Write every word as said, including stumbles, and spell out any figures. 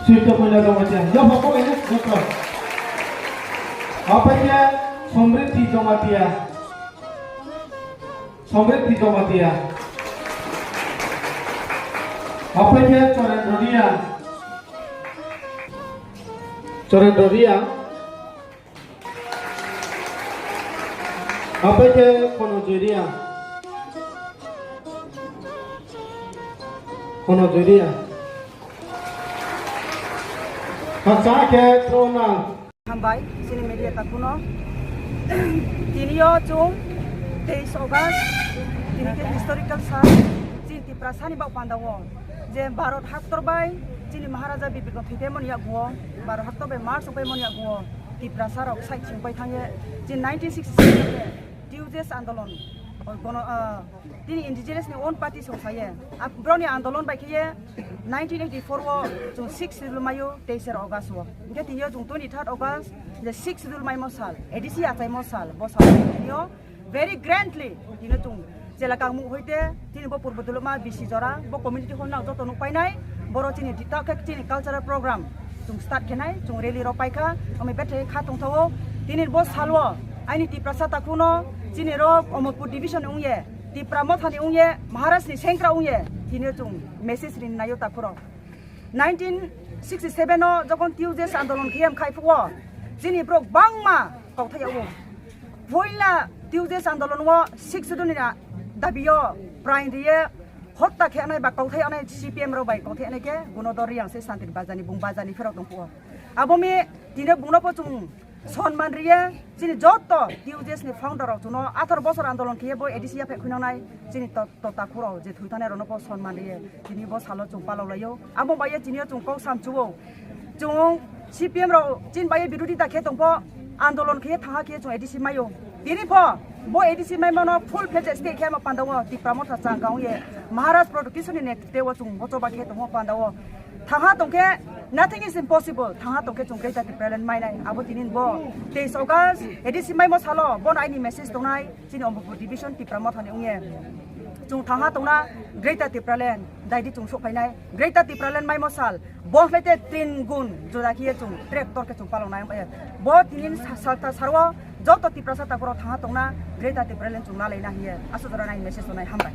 Suito Koila Jamatia. Yapha ko ini suito. Apa dia? Somriti Jamatia. Somriti Jamatia. Apa dia? Chorendro Ria. Chorendro Ria. Apa ke kono Joria? Kono Joria. Kacha ke Trona. Hambai, chini media takuno. Tini yo chung teis August, tini ke historical sa, chini Tiprasa ni bak panda wo. Je Bharat haktor bai, chini Maharaja Bibir Gong thwi pai mani yaguo, Bharat haktor bai March pai mani yaguo, Tiprasa rok side sing pai thangye, chini nineteen sixty-seven ke, Tejas Andolon, o gono, ah, tini indigenous ni own party song saye. Ap-, broni andolon bai khe ye nineteen eighty-four o chung six Schedule mayo teis August o. Hingke tini yo chung twenty-third August je six Schedule maimo sal, A D C achaimo sal, bo sal tini yo very grandly tini chung jela kangmuk hoite tini bo purbo duluma B C jora bo community hall nang joto nuk painai boro chini dita khe chini cultural program chung start khenai, chung rally rok paikha, omo bethe kha tongthogo. Tini bo salwo aini Tiprasa takhuno chini rok Omorpur division ni wngye, Tipra Motha ni wngye, Maharaj ni sengkra wngye, tini chung message rin nayo takhurok. Nineteen sixty-seven o jokon Tejas Andolon khiyam khai phuo, chini borok bangma kauthai yago. Poila Tejas Andolon o six Schedule ni dabi o prain riye, hotta khe anai ba kauthai anai C P M rok bai kauthai anai khe Gunodor Riang se Santir Bajani bung Bajani pherok tong phuo. Abo mi tini bungno po chung sonman riye, chini jotto Tejas ni founder rok chuno atharo bosor andolon khiye bo A D C ya phek khunang nai, chini to, to takhuro je thwi thane rono po sonman riye, tini bo salo chung palok layo. Abo bai ye tini chung kok sam chuo. Chung C P M rok chin bai ye birodita khe tong po andolon khiye thangha khiye chung A D C mayo. Tini pho bo A D C mai mano full fledged state khe ma panda wo Tipra Motha chang kang ye Maharaj Product Tissue ni netrite wo chung bocho ba khe tong wo panda wo. Thangha tongkhe nothing is impossible. Thangha tongkhe chung Greater Tipraland mainai. Abo tinin bo teis August A D C maimo salo bono aini message tongnai chini Omorpur division Tipra Mothani wngye. Chung thangha tongna Greater Tipraland daidi chung sokphainai. Greater Tipraland maimo sal bo hwlaite tin gun juda khiye chung tractor khe chung palongnai. Bo tinin sa-, salta sarwo joto Tiprasa takhuro thangha tongna Greater Tipraland chung nalaina hiye. Aswk jora nai message tongnai, hambai.